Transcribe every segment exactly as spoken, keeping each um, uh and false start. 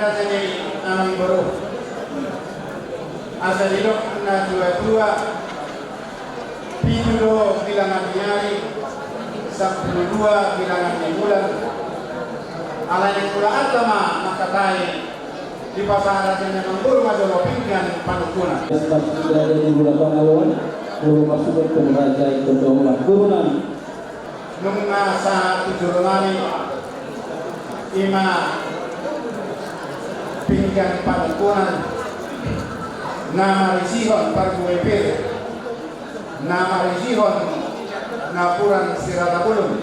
Raja ni amangboru. Asa didok na tuatua, pitu do bilangan ni ari, sampulu dua bilangan ni bulan. Alai hulaanta ma mangkatai, dipasahat raja ni amangboru ma jolo pinggan panungkunan. Pas raja ni bulan pangaloan, molo masuk ke raja itu dong lah turunan. Nunga sahat tu jolo nami, ima pinggan panungkunan na marisihon parbue pir, na marisihon napuran sirata bulung,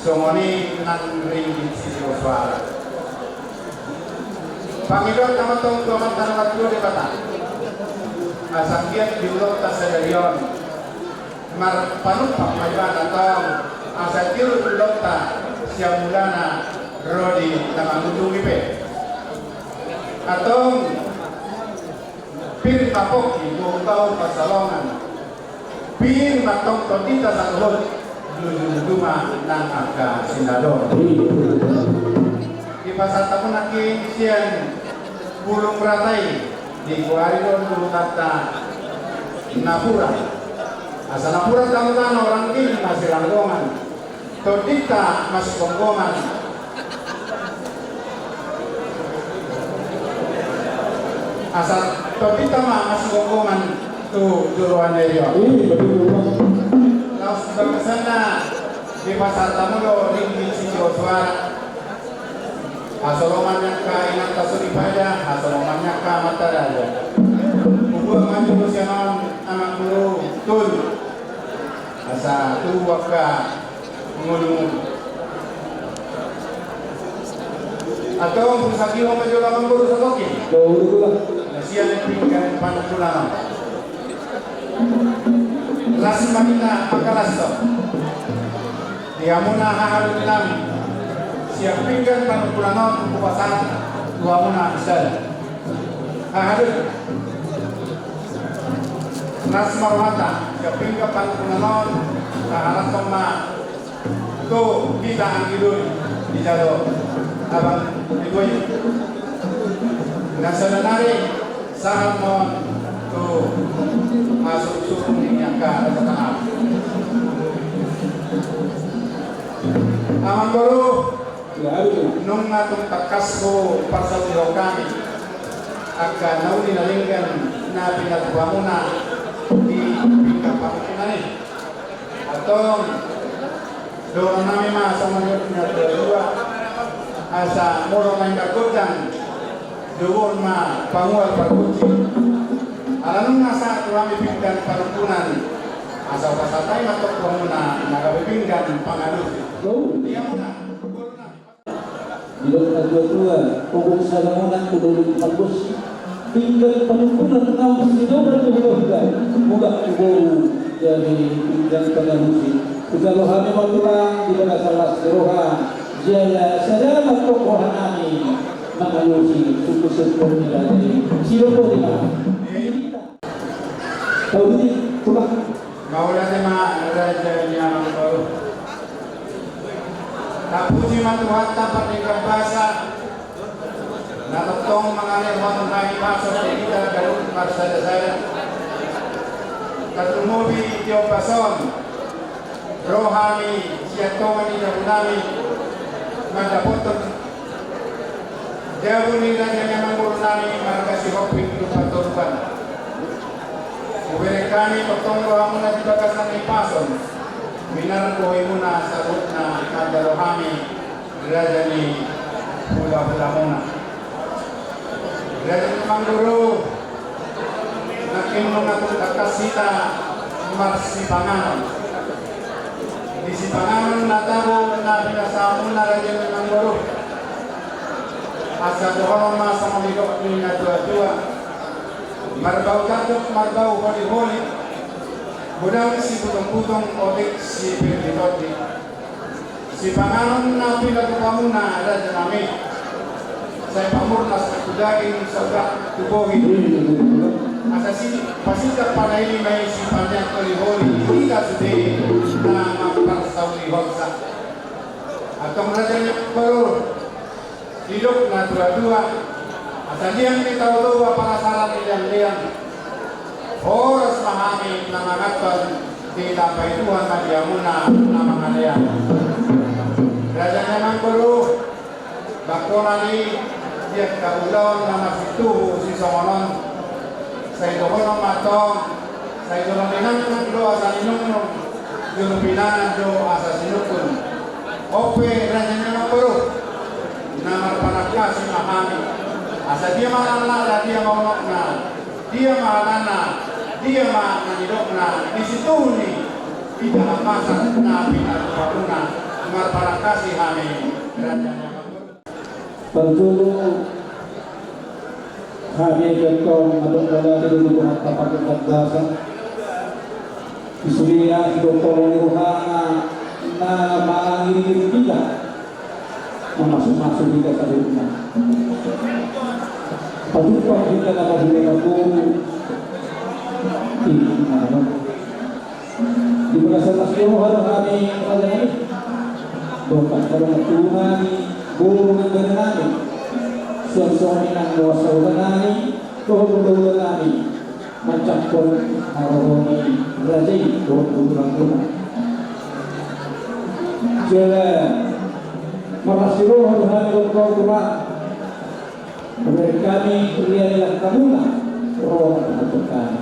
songon i nang ringgit sitio suara. Pangidoan ma tong tu Amanta na martua Debata, asa anggiat di ulaonta sadari on marpanumpak ma ibana tong, asa tiur ulaonta sian mulana ro di na mangunjungi pe. Antong, pir ma pongki, boru ma pansalongan, pir ma tong tondinta saluhut, luju-luju ma nang angka sinador. Dipasahat hamu nangkin sian bulung rata i, digoari do luhutanta napuran. Asa napuran tano-tano, rangging masiranggongan, tondinta masigomgoman. Asa tondinta ma masigomgoman tu joloan ni ari on. Laos di bagasanna dipasahat hamu do ringgit sitio suara. Hasoloman ni angka inanta soripada, hasoloman ni angka amanta raja. Hubuat ma jolo sian on amangboru, tolu. Asa tubu angka ngolu-ngolu. Antong, husagihon ma jolo amangboru satongkin. Na sian pinggan panungkunan on. Las ma hita mangkalas do di hamuna haha doli nami. Sian pinggan panungkunan on hupasahat tu hamuna sada. Haha doli, las ma rohanta, sian pinggan panungkunan on tahalashon ma tu hita anggi doli, dijalo abang di dua i. Na sada nari sahat ma on tu hasurung-surung ni angka raja tano. Amangboru, nunga tung tangkas huparsaulihon hami angka na uli na denggan na pinatupaonmuna di pinggan panungkunan i. Antong, dohonon nami ma songon na dua-dua, asa molo naeng gondang, dohonon ma pangual pargonsi. Ala nunga sahat tu hami pinggan panungkunan, asa hupasahat hami ma tong tu hamuna na gabe pinggan pangalusi. Di hamuna, boru nami. Didok na tua-tua, ogot sada monat tu dolok pargonsi, pinggan panungkunan naung sidobra tu dolok, mulak tu boru, jadi pinggan pangalusi. Hujalo hami ma tulang di bagasan las ni roha, jala sada ma tong roha nami mangalusi suku-suku ni raja i. Sidobra di ma. Tau di tulang. Mauliate ma raja ni amangboru. Tapuji ma Tuhanta pardenggan basa, na tongtong mangalehon hahipason tu hita ganup marsada-sada. Tarlumobi di ombas on, ro hami sian tonga ni jabu nami mandapothon jabu ni raja ni amangboru nami marga Sihombing Lumban Toruban. Hubereng hami tongtong rohamuna di bagasan hahipason, minar bohimuna saluhutna manjalo hami raja ni hula-hulamuna. Raja ni amangboru, nangkin nunga tung tangkas hita marsipanganon. Di sipanganon na tabo na pinasahatmuna raja ni amangboru, asa dohonon ma songon nidok ni na tua-tua: Marbau tandok, marbau holi-holi, godang sibutong-butong, otik sipirdi-tondi. Sipanganon na pinatupamuna raja nami, sai pamurnas tu daging, saurat tu bohi. Asa sipasida panaili ma i sipaneang holi-holi di hita sude na mamparsaulihonsa. Antong raja ni amangboru, Didok natuatua, asa liang ni Tao Toba, palasaran ni leangleang. Horas ma hami na manganhon, ditambai Tuhan ma di hamuna na mangalean. Raja ni amangboru, bangkona ni angka ulaon na marsituhu sisongon on. Sai dohonon ma antong, sai jolo ninangnang do asa ninungnung, jolo pinangan do asa sinungkun. On pe raja ni amangboru, na marpanangkasi ma hami. Asa dia ma na, dia ma unokna, dia ma halana, dia ma na nidokna, di situhu ni ida hamasa na pinatupa muna, marpanangkasi hami raja ni amangboru. Parjolo hami antong mandok mauliate tu Tuhanta Panggabean Basa. Di sude asi dohot holong ni rohana na mangiringiring hita, mamasuk-masuk hita saluhutna. Patupa hita na marhite marboru. Di bagasan las ni roha do hami raja nami. Dohot angka dongan tubu nami, boru nang bere nami, suang songon i nang dongan sahuta nami dohot hulahula nami, manjangkon haroro ni raja i dohot boru nang boru. Jala marlas ni roha do hami dohot boru nang boru. Berkami pria yang kamu lah, roh berkami.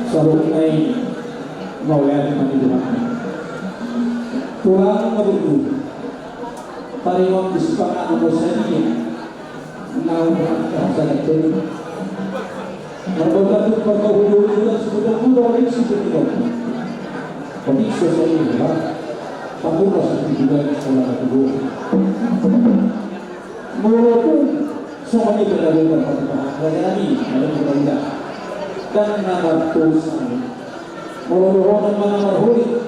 Saluhutna i mauliate ma di Tuhan. Tulang na burju, paringot di sipanganon sadia, naung rangka sadia tolu. Marbota tu parmahulu-hulu dan sebutan-butan oleh si pengibat. Tapi sesuai dengan pangurus di bidang sekolah kedua. Molo tung songon i pe na denggan patupahan raja nami, na denggan patupahan. Dan na martusan. Molo dohonon ma na marholi.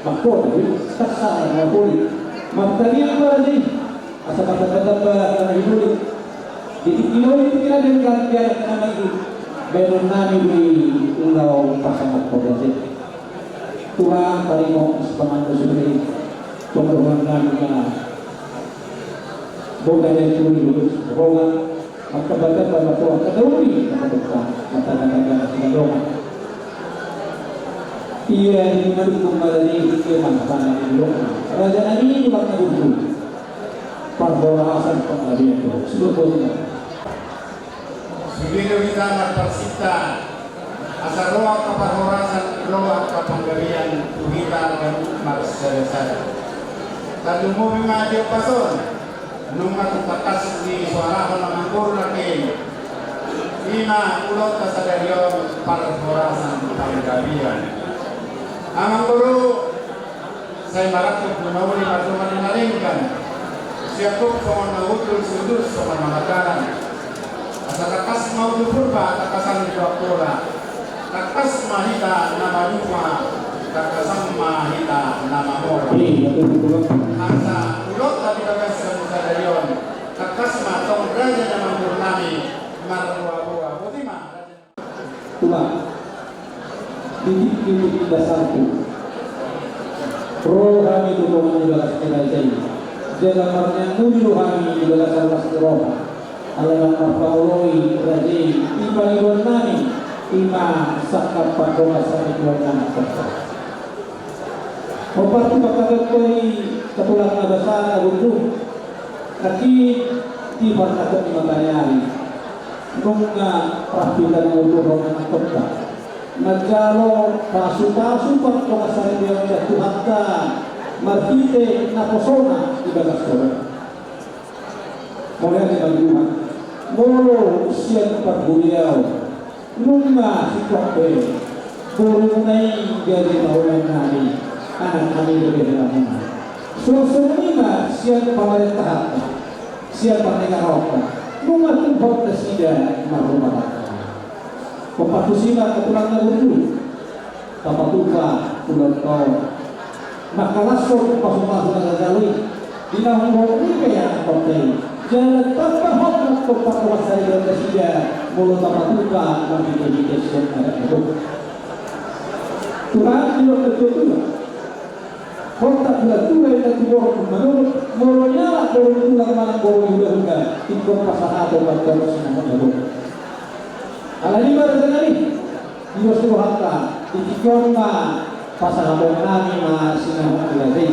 Mangkona i, tarsongon na marholi. Martaniang ma raja i. Asa martamba-tamba na marholi. Di tingki on i tingki na denggan, di adat na mangihut. Baenon nami do i ulaon pasangaphon raja i. Tulang, paringot, sipanganon sude. Tongtong nami ma. Boga na i tuli lulus boga, martamba-tamba ma tulang, tanda uli, martamba-tamba ma tulang. Ia di madukung malali, ia manghapana di lokna. Raja nami, tulang na burju. Parhorasan panggabean tu. Sudah boga. Sude do hita marparsinta, asa ro angka parhorasan, ro angka panggabean tu hita ganup marsada-sada. Tarlumobi ma di ombas on, nunga tung tangkas disoarahon amangboru nangkin. I ma ulaonta sadari on parhorasan panggabean. Amangboru, sai marangkup tu na uli, mardongan na denggan. Sian gok songon na hundul, siudut songon na mardalan. Asa tangkas ma uju Purba, tangkasan ni Tuan Pura. Tangkas ma hita na maduma, tangkasan ma hita na mamora. Iya, betul, betul. Asa ulaonta di bagasan sadari on, tangkas ma antong raja ni amangboru nami marboa-boa. Boti ma. Tulang, di tingki-tingki dasarhu, ro hami tu tonga ni bagas ni raja i. Jala marnian muli do hami di bagasan las ni roha. Ala naung marpaoloi raja i, i pangidoan nami, i ma sangkap pardongan saripeon nami. Hombar tu pangkataion i, tulang na basa na burju. Nangkin di parnatop ni mataniari, nunga rap hita na utuhon na tongka manjalo pasu-pasu pardongan saripeon sian Tuhanta marhite naposona di bagas roha. Mauliate ma di Tuhan. Molo sian parhuriaon, nunga situak be borumuna i, gabe paholan nami, anak nami, gabe helamuna. Suang songon i ma sian pamarentahanta, sian parnegaranta, nunga tumpak nasida marrumah tangga. Hombar tusi ma, tulang na burju. Tapatupa ulaonta on, mangkalashon pasu-pasu na tajalo i di na umur ni pe anak partai. Jala tamba hot ma tumpak ruas sari dan nasida molo tapatupa marhite-hite sian adat na gok. Tulang, didok do tulang. Holan tulang-tulang na tumorop manurut, molo nialap boru tulang manang boru hulahula, ingkon pasahaton ma tu sinamot na gok. Alani i ma raja nami, di dos ni rohanta, di tingki on ma pasahaton nami ma sinamot ni raja i.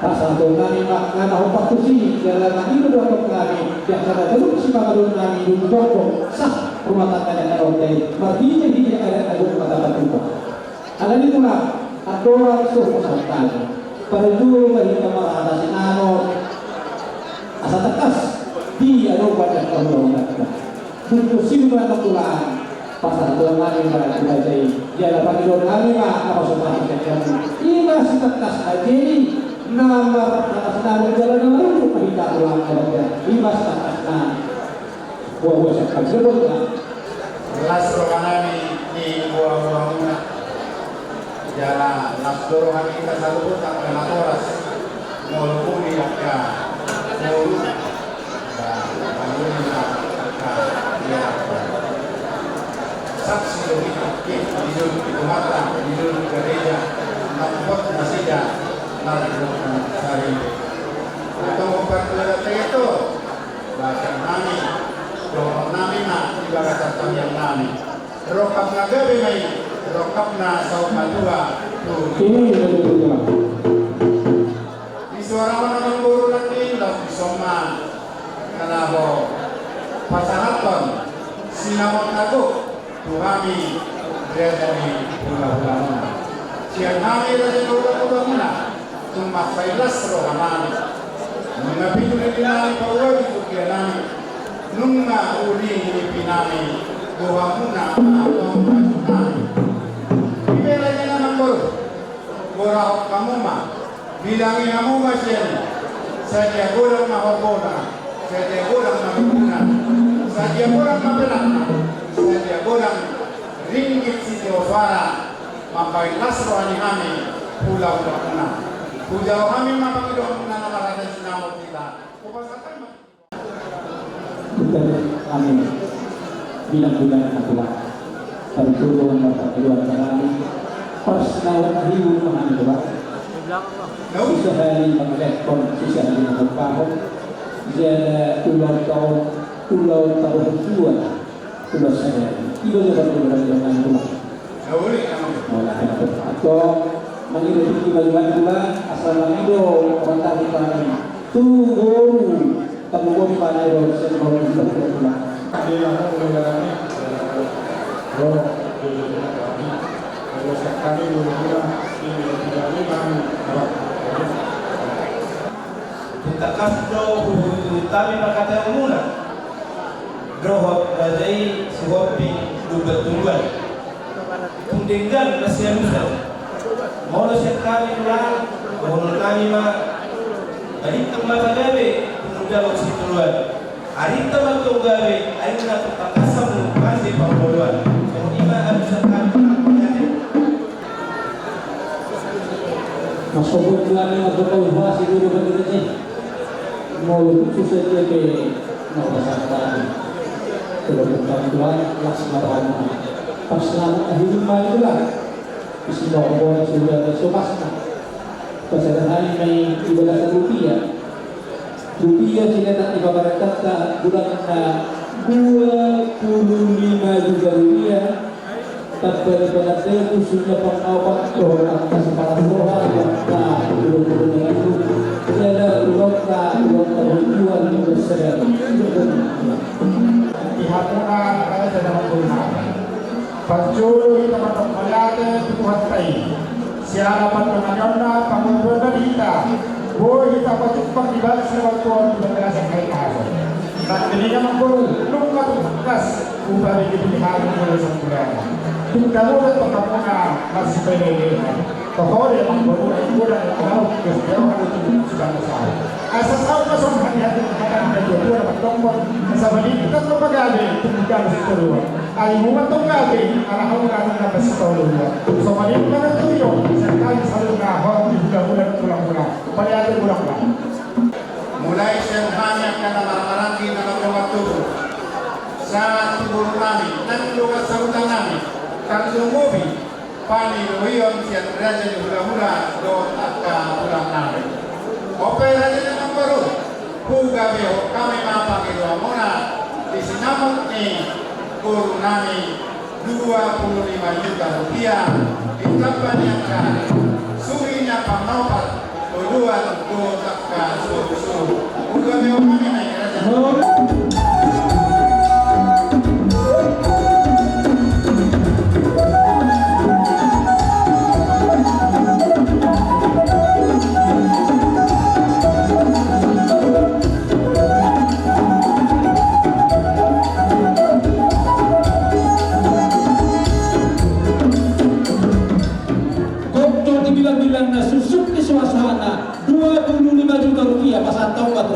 Pasahaton nami ma angka na hombar tusi, jala na nidok do nami, biasa na ganup sipanganon nami dung jongkon sah rumah tangga ni angka na ro i, marhite-hite adat na gok ma tapatupa. Alani i tulang, andorang so pasahat hami, parjolo ma hita marhata sinamot. Asa tangkas di adopan ni angka hulahulanta. Dung tusi ma tulang, pasahaton nami ma tu raja i, jala pangidoan nami ma na pasahat hami. I ma sitangkas na jadi na marhata sinamot jala na marunduk ma hita tulang. I ma sitangkas na. Buha-buha sian hami saluhutna. Las roha nami di buha-buhamuna. Jala las do roha ni hita saluhutna angka natoras. Molo muli angka boru, ba, molo muli angka ia. Saksi do hita, di jolo ni Tuhanta, di jolo ni gareja, na hot nasida, na di jolo na sari. Atau empat puluh tiga itu. Bahen hami, dohonon nami ma di bagasan tangiang nami. Rongkap na gabe ma i, rongkap na saur matua, tu. Ini dari Tuhan. Di suara mana manggoru lagi, langsung soma. Kenapa? Pasahaton, sinamot na gok. Tu hami, raja ni hulahulamuna. Sian hami raja ni hulahulamuna, tung mambahen las roha nami. Nunga pitu lili nami pauahi juggia nami. Nunga uli ni pi nami, bohamuna, atau baju nami. Ibe raja na manggoru. Borahon hamu ma, bilangi hamu ma sian i, sadia godang ma horbona, sadia godang ma tubuna, sadia godang ma perakna, sadia godang ringgit sitio suara, mambahen las roha ni hami, hulahulamuna. Hujalo hami ma pangidoanmuna na marhata sinamot hita. Hupasahat hami ma. Amin. Bilang-bilang na tulang. Parjolo ma pangidoan nami. Parsinaon na hiu ma hami tulang. Sisahali mangalehon, sisahali mangalehon. Jala ulang tahun, ulang tahun dua. Tulang sadari. Iba jala parjolo ma tulang. Mauliate ma tulang. Mangido tingki ma tulang, asa mangido, pamantari kami. Tu boru. Kamu mau di mana, Bro? Saya mau di mana, Bro? Ada yang mau belajar ini? Bro, belajar ini. Kalau sekali dulu, ini tidak ini, kami, Bro. Tangkas do huhut hami marhata muna. Dohot raja i Sihombing Lumban Toruan. Tung denggan na sialusan. Molo sian hami tulang, dohonon nami ma, balintang ma pagabe, tumundalhon sitadoan. Arinta ma tong gabe, arinta tong tangkas hamu pande pangoloan. Songon i ma alusan hami tulang. Masombu tulang, masombu tulang, masombu tulang. Molo tung so sadia pe na pasahat hami. Tolong tulang, las ma roham. Pas selamat akhir ma itulah. Isi ma roham sudah so pas na. Pasahat hami ma i di bagasan rupia. Rupia siletak ni pamarentanta, bulanna dua puluh lima juta rupia. Tanpa di pangandaku sudah pangawan dohot angka sipalas roha, angka ulun-ulun denganku. Jala ulunta, ulunta berjuang di bersedang. Di hapuna, ada dalam rumah. Parjolo hita mandok mauliate tu Tuhanta i. Siala pandonganionna, pangorbanna di hita. Boi hita patupa di bagasan waktu on di bagasan haihaso. Nangkiningan manggoru, nunga tangkas, upa bege di hami mula sambulan. Tung damu dan pangkapuna, masih pede. Toho dia manggoru, godang laut, terus dia harus tunggu sudah besar. Asa saut masuk hati-hati, hati-hati, dua-dua dapat tombol. Asa balik, kita terpagabe, tunggu dalam seteruan. Ai muma tong gabe, ala hamu na nang na pasitolu. Songon i ma na tuyo, sian hami saluhutna, holan di hula-hula, tulang-tulang. Mauliate tulang-tulang. Mulai sian hami angka na marhamaranggi na mardongan tubu. Sahat tu boru nami, nang dongan sahuta nami, tarlumobi. Pangidoan sian raja ni hulahula dohot angka tulang nami. Ope raja ni amangboru, hugabe hami ma pangidoan muna di sinamot ni boru nami dua puluh lima juta rupiah, ditamba ni angka suri ni panopat, todoan dohot angka suhut-suhut. Hugabe hami ma i raja. Gok do di bilang-bilang na susuk di suha-suhana dua puluh lima juta rupiah, pasahat hamu ma tu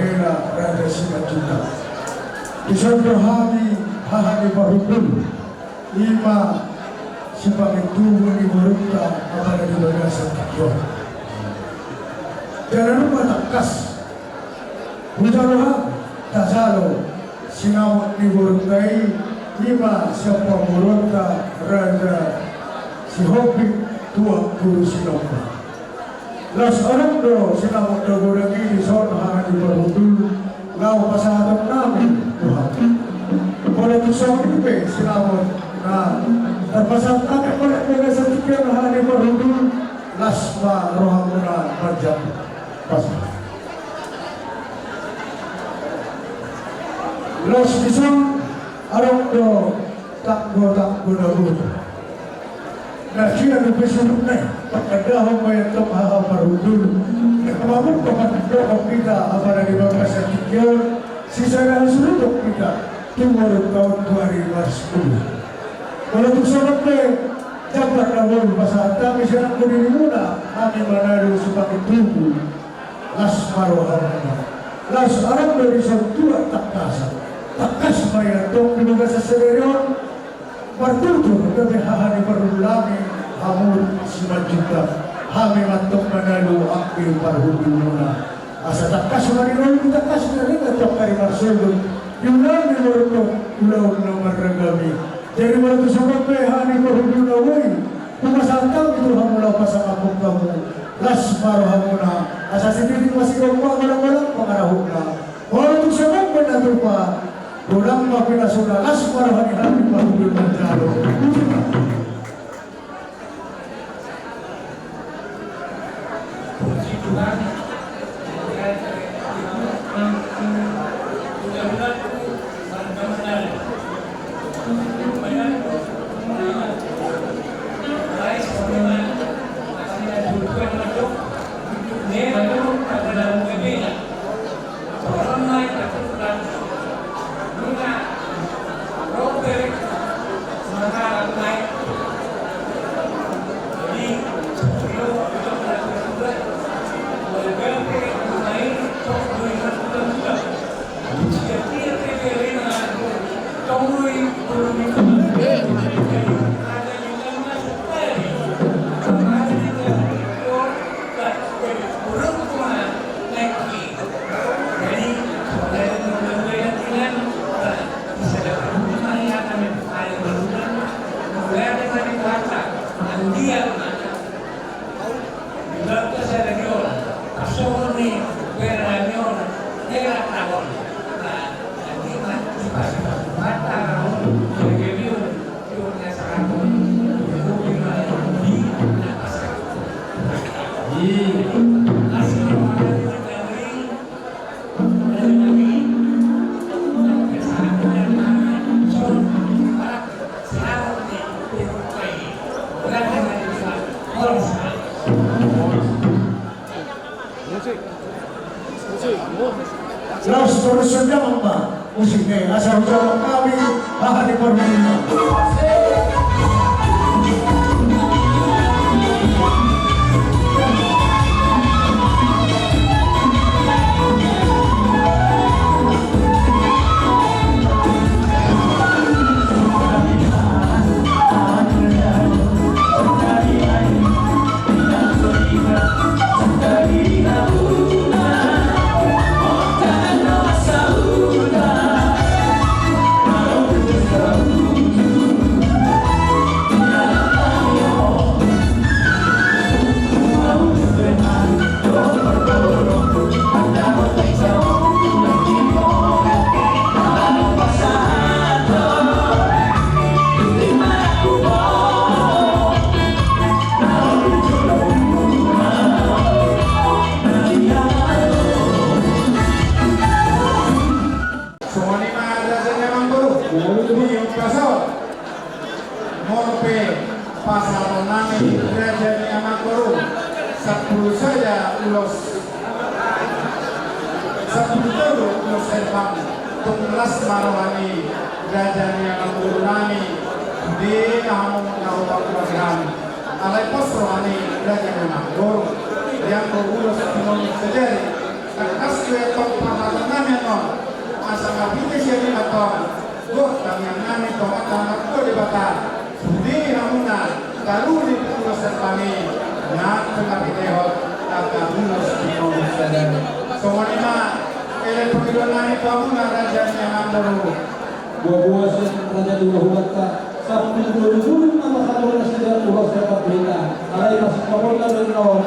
Hela Raja Simanjuntak. Dison do hami haha ni parhundul, i ma sipangidoan ni borunta Apala di Bagasan Tingki on. Jala nunga tangkas hujalo hami, tajalo sinamot ni borunta i, i ma sian pamoruonta Raja Sihombing Tuan Guru Sinomba. Laos adong do sinamot na godang i dison haha ni parhundul, laho pasahatonnami tu hami. Molo tung songon i pe sinamot na tarpasahat hami molo di bagasan tingki on haha ni parhundul, las ma rohamuna manjalo pasahat. Laos dison adong do tanggo-tanggo na godang. Na sian dope suhutna i, pangkandahon ma i antong haha parhundul. Na mamungka mandok hita Apala di Bagasan Tingki on, sisada hasuhuton hita tu borunta on tu ari Marsi ulu. Molo tung songon i pe jambar na boi pasahat hami sian angka dirimuna, hami manalo sipangidoan. Las ma rohamuna. Laos adong do dison tuak tangkasan. Tangkas ma i antong di bagasan sadari on. Martutur gabe haha ni parhundulnami, hamu Simanjuntak, hami ma antong manalo angka parhundulmuna. Asa tangkas ma ni lobi, tangkas ma ni ringan tu angka ari marsogot. Di ulaon ni borunta on, ulaon na marragam i. Jadi molo tung songon i pe haha ni parhundul na boi hupasahat hami tu hamu laho pasangaphon hamu, las ma rohamuna. Asa sititi ma sigompa, godang-godang pangarahutna. Molo tung songon i pe na tupa, godang ma pinasuna, las ma roha ni hami parhundul manjalo. Laos torus songon i ma musik i, asa hujalo hami haha ni parhundulnami. Songon i ma raja ni amangboru, di umpasa on. Molo pe pasahatonnami raja ni amangboru, sampulu sada ulos, sampulu tolu ulos herbang, tung las ma roha ni raja ni amangborunami, di na hamu na hupakuasi hami. Alai pos roha ni raja ni amangboru, di anggo ulos tingki on sadari. Tangkas do i antong parhata nami annon, asa marhite sian i ma antong dohot tangiang nami tu Amanta Martua Debata, sude hamuna taruli tu ulos sian hami, nang pe marhitehon angka ulos di ngolu sadari. Songon i ma, elek pangidoan nami tu hamuna raja ni amangboru. Boaboa sian raja ni hulahulanta, sampulu tolu bulung ma pasahaton nasida ulos sian hami, alai masipapolna do i annon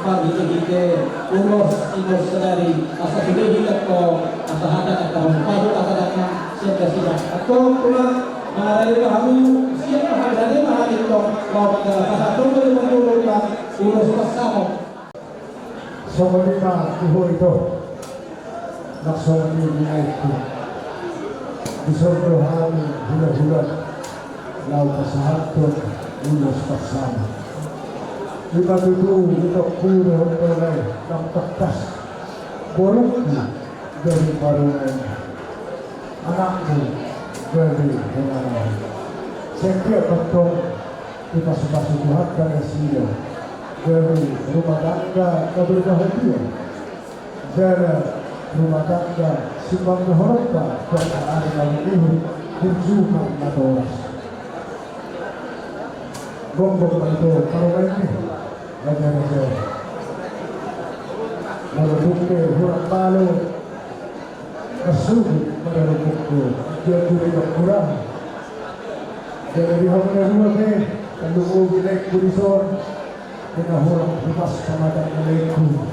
marhitehite ulos ulos sadari, asa sude hita antong, asa hata angka hamu pasu asa dangka sian nasida. Antong tulang, mangarai ma hamu, siap ma hami, dadi ma hami antong, laho mangala pasahaton do i ma tu hamu ulos pansamot. Songon i ma tu ho ito. Nang songon i ma tu ahu. Dison do hami hulahula laho pasahathon ulos pansamot. I ma tutu itongku dohot tolai, nang tangkas borungku gabe marungu, anakmu gabe honanami. Sai anggiat ma antong dipasupasu Tuhanta nasida gabe rumah tangga na berbahagia, jala rumah tangga simbang dohononta tu ari na mangihut, burju marnatoras. Gonggong ma ito parumaenmi, raja-raja. Molo tung pe hurang malo, marsogot ma dalan ni roha, anggiat jumolo hurang. Jala di hamu na dua pe, tarlumobi laengku dison, di na hurang hupas pamatang ni laengku.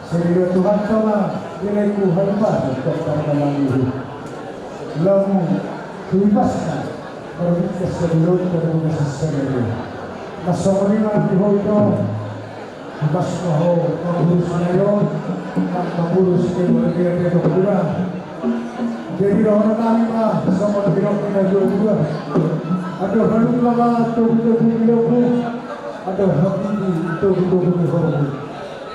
Sai didok Tuhanta ma di laengku halumpason tu angka na mangihut. Lamu huipasna marbingkas sadulon, tarlumobi sadari. Nang songon i ma tu ho ito. Hupas ma ho mangurus na i on, nang mangurus keluarga pe dohot hula. Jadi dohonon nami ma songon didok ni na dua-dua. Andor halumpang ma togu-togu ni lombu, andor habibis togu-togu ni horbo.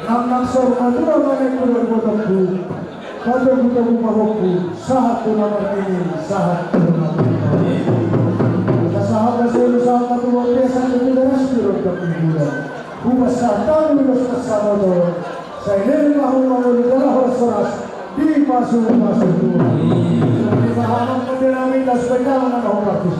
Nang nang saur matua ma laengku dohot ibotongku, patogu-togu ma ho, sahat tu na marnini, sahat tu na martua. Asa sahat ma solu, sahat ma tu bontean, sahat tu teras, tu rondang ni bulan. Hupasahat hami ulos pansamot on, sai leleng ma ho mangolu jala horas-horas dipasu-pasu Tuhan. Di pahanam ma di nami, das baik dalam nama ho partus.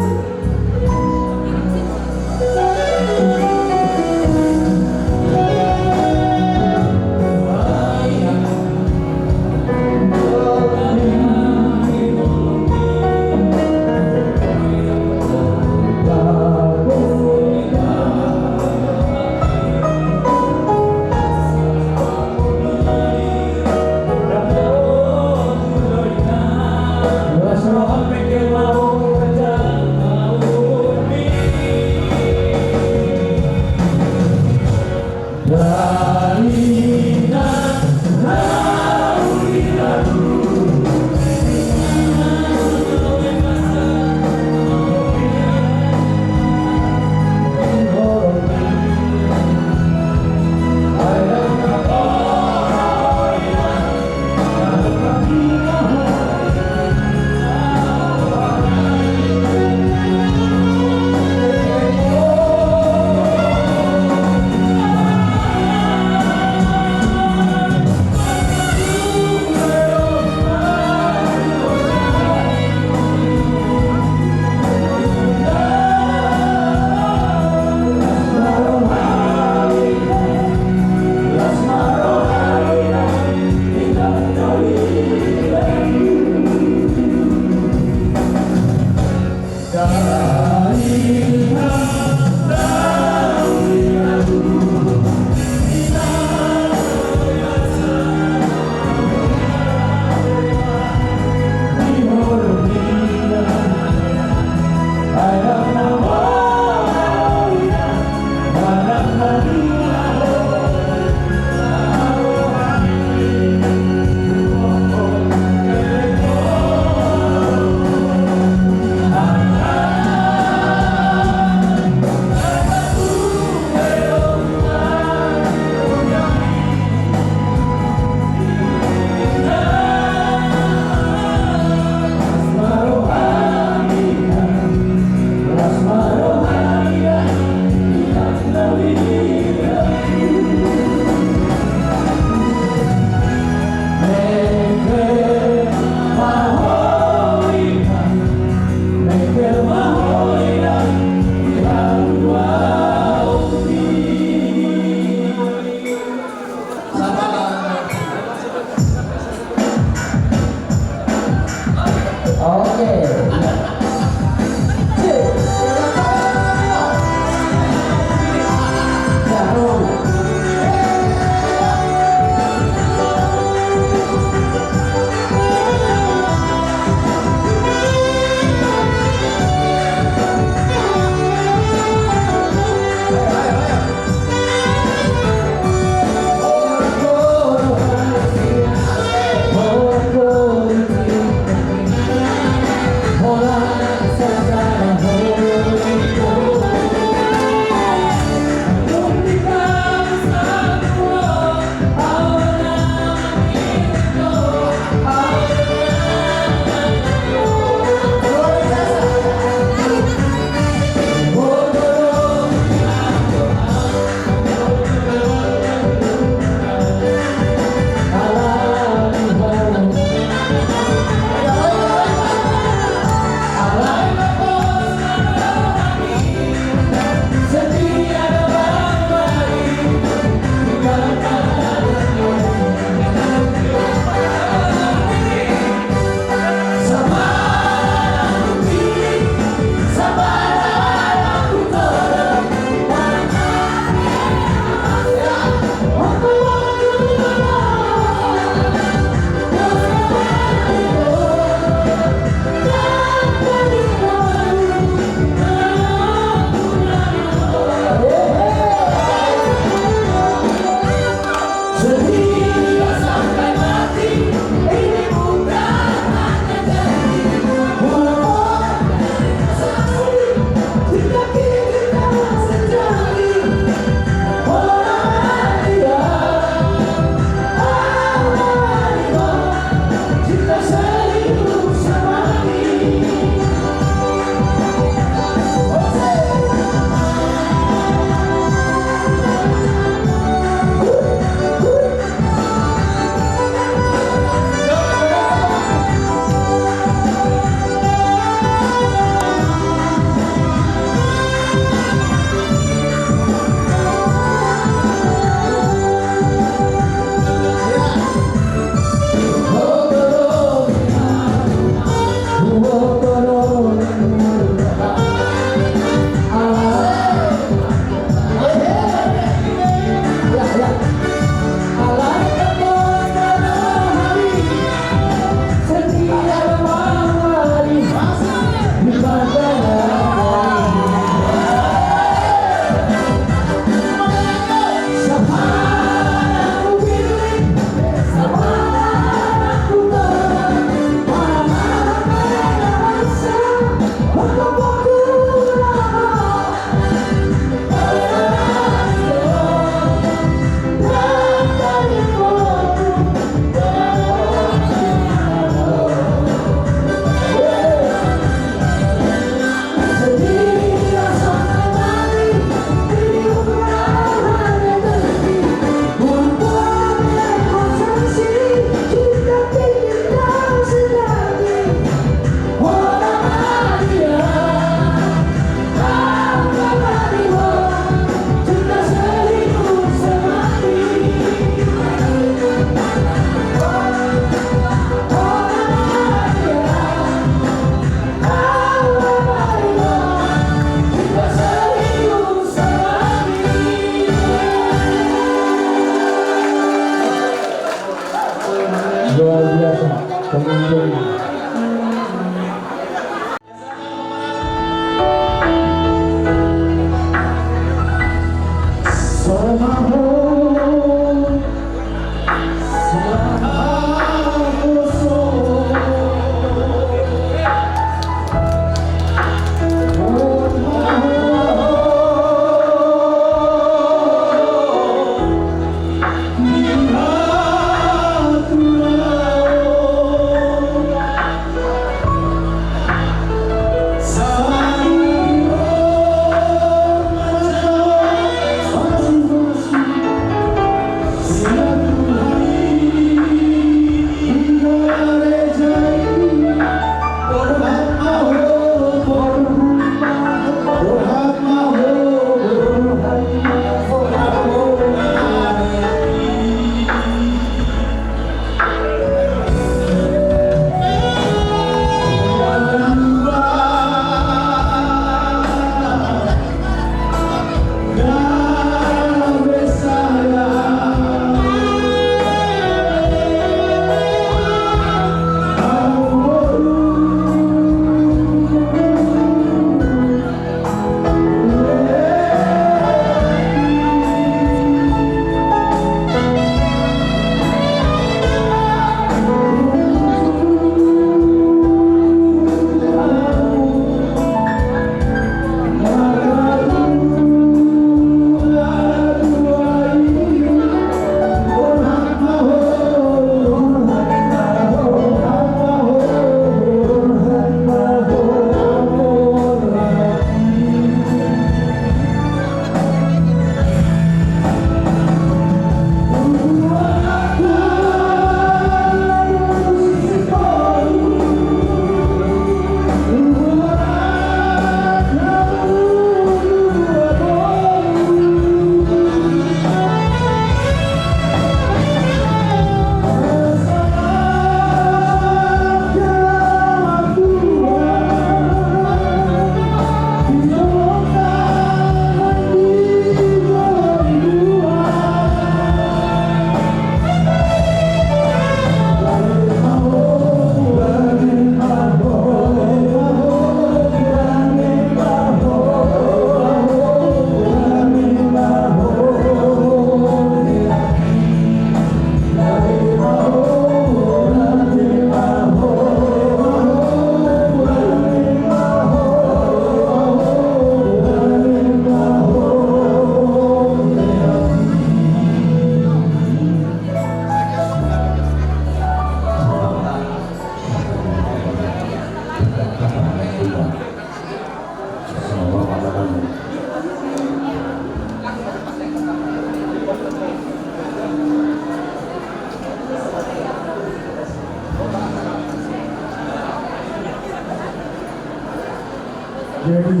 Jadi,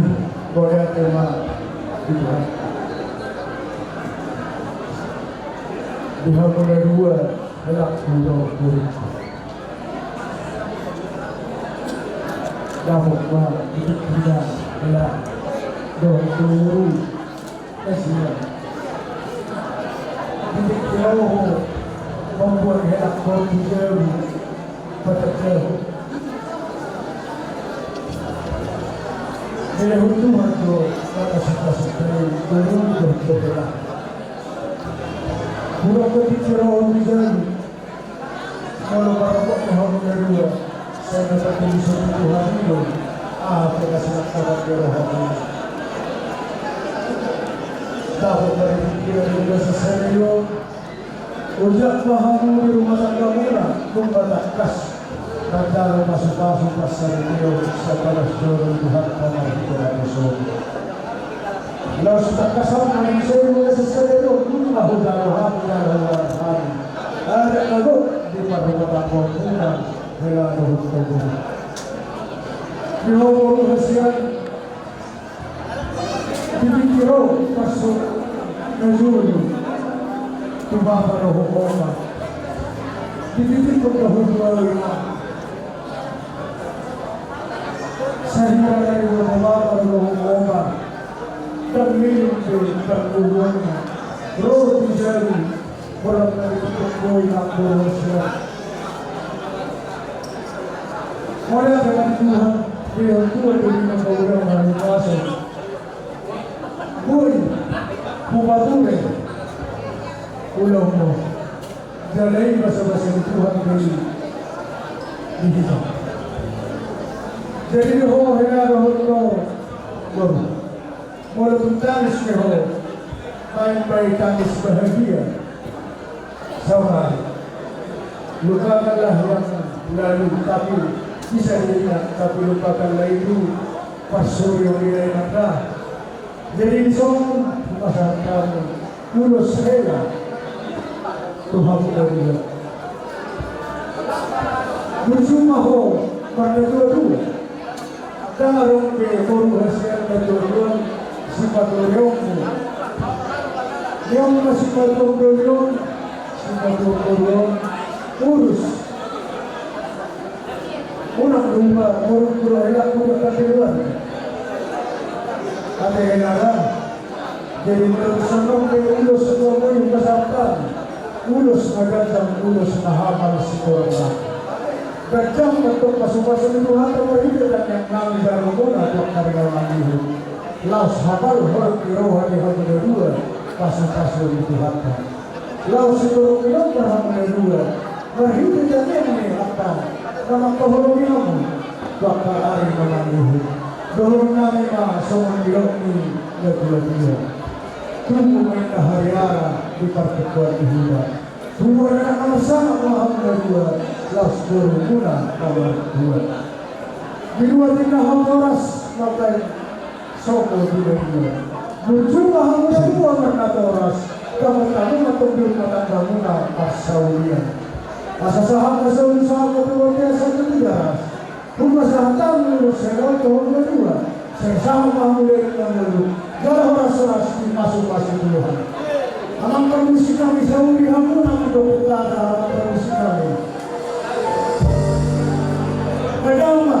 mauliate ma di Tuhan. Di hamu na dua, hela kudo kudo. Dapot ma di tingkina hela dohot boru. Kasian. Di tingkina ho mamboan hela kudo kudo. Patak ho. Dilehon Tuhan do na kasupasuk ni boru dohot hela. Hurang do tingki roha ni jani. Molo marrokok ni hamu na dua, sai na tartulis on tu Tuhan i do. Aha pe na sinangkapan ni roha ni. Dapot ma di tingkina na dua sasalelengon. Ojak ma hamu di rumah tanggamuna, nunga tangkas. Tanda pasupasu parsaripeon, sai padas joro Tuhanta marhite na poso. Laos tangkasan ma di salelengon, nunga hujalo hamu jala hualualu hamu. Adat na gok di parrumatanggaonmuna, hela dohot boru. Di ho boru hasian. Di tingki ro parsuk na jolo tu bapa dohot omak. Dititiphon do ho tu inang. Sahira na di bapa dohot omak. Ndang leleng be ndang gogo na ro tu jari. Holan na dititiphon do inang boru hasian. Mauliate ma di Tuhan, di Tuhan, di Tuhan, di Tuhan, di Tuhan. Boi hupature ulaonmu. Jala i basabasa ni Tuhan do i di hita. Jadi di ho hela dohot ho boru, molo tung tangis pe ho, main baen tangis bahagia. Saudara, lupakanlah yang lalu, tapi bisa diingat, tapi lupakanlah itu. Parsorion di lae nangkin. Jadi dison, pasahat hamu ulos hela tu hamu na dua. Burju ma ho marnatuatua. Ndang adong be boru hasian na tuatua sipatuaonmu. Lean ma sipatuaon boru on, sipatuaon boru on. Urus. Unang lupa, urus boru hela, urus patuaon. Ate hela ra. Jadi molo songon on pe ulos songon i pasahat hamu. Ulos na ganjang, ulos na hapal sitorang. Ganjang ma antong pasupasu ni Tuhanta marhite tangiang nami jala muna tu angka ari na mangihut. Laos hapal horong ni roha ni hamu na dua pasupasu ni Tuhanta. Laos sitorop ni lombar hamu na dua marhite tangiang ni angka na mangkaholongi hamu tu angka ari na mangihut. Dohonon nami ma songon nidok ni natuatua. Tubu ma inna hariara di partingkian ni huta. Tubu ma inna na marsangap ma hamu na dua, laos boru muna na martua. Di dua tinda horas, maka sopo tu na dua. Burju ma hamu na dua marnatoras, tanggung tanggung ma antong di rumah tangga muna parsaulian. Asa sahat ma sahat sahat ma tu roti asa tu tigaras. Hupasahat hamu ulos hela tu hamu na dua. Sai sahat ma hamu leleng na ngolu. Jala horas-horas dipasupasu Tuhan. Amang parmusik nami, sahat ma hamu na mendukung kata amang parmusik nami. Padahal ma.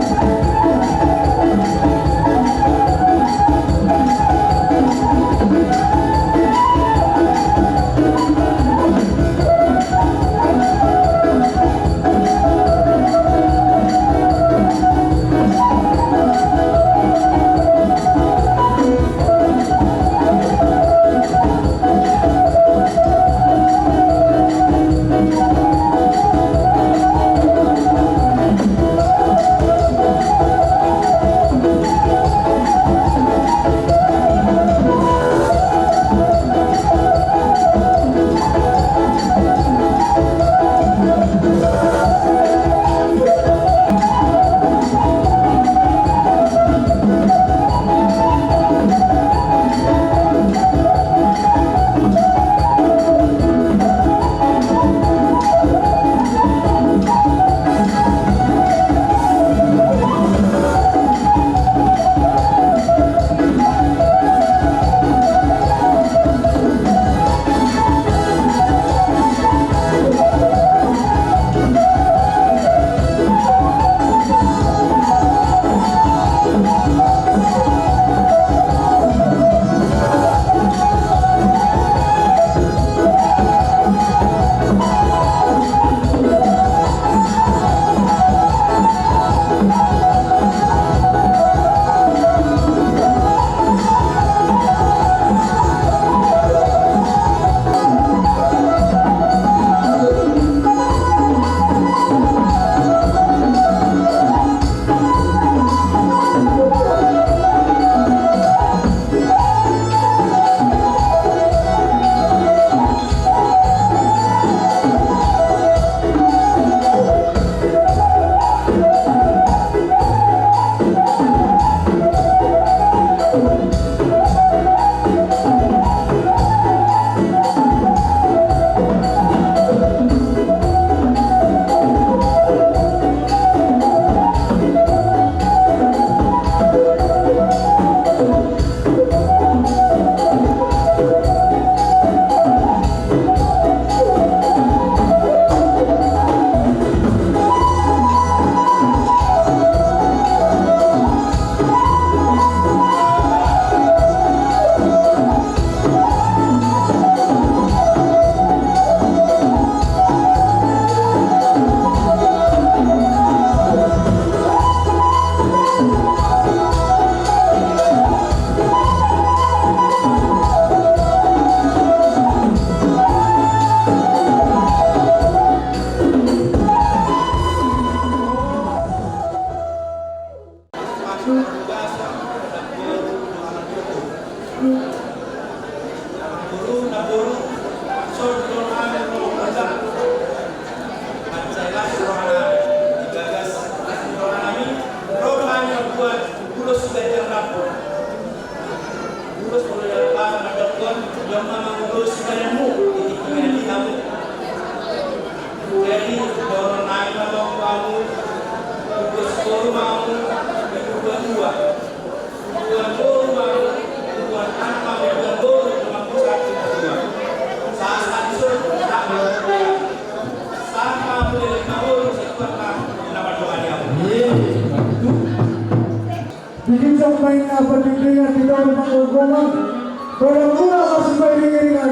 Godang muna marsipahiring-hiringan,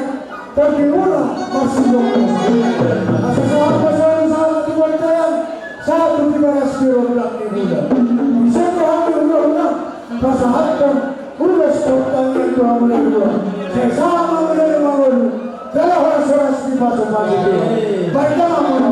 tondi muna marsidohonon. Asa sahat ma solu sahat tu bontean, sahat tu Tigaras di rondang ni bulan. Ise pe hami hulahula pasahathon ulos partangiangan tu hamu na dua. Sai sahat ma muna na mangolu. Jala horas-horas di pasu-pasu. Baik, jangan mau.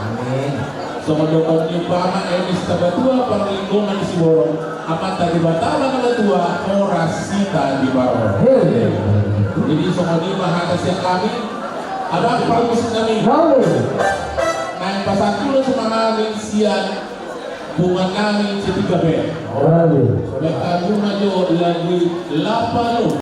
Amin. Songon dohonon ni umpama, eme sitabatua parlinggoman ni siborok, Amanta Debata ma na matua, horas hita diparorot. Jadi songon i ma hata sian hami, abang parmusik nami. Naeng pasahat ulos ma hami sian punguan nami C tiga B. Baik, hamu ma jo lagu i, Lapalo.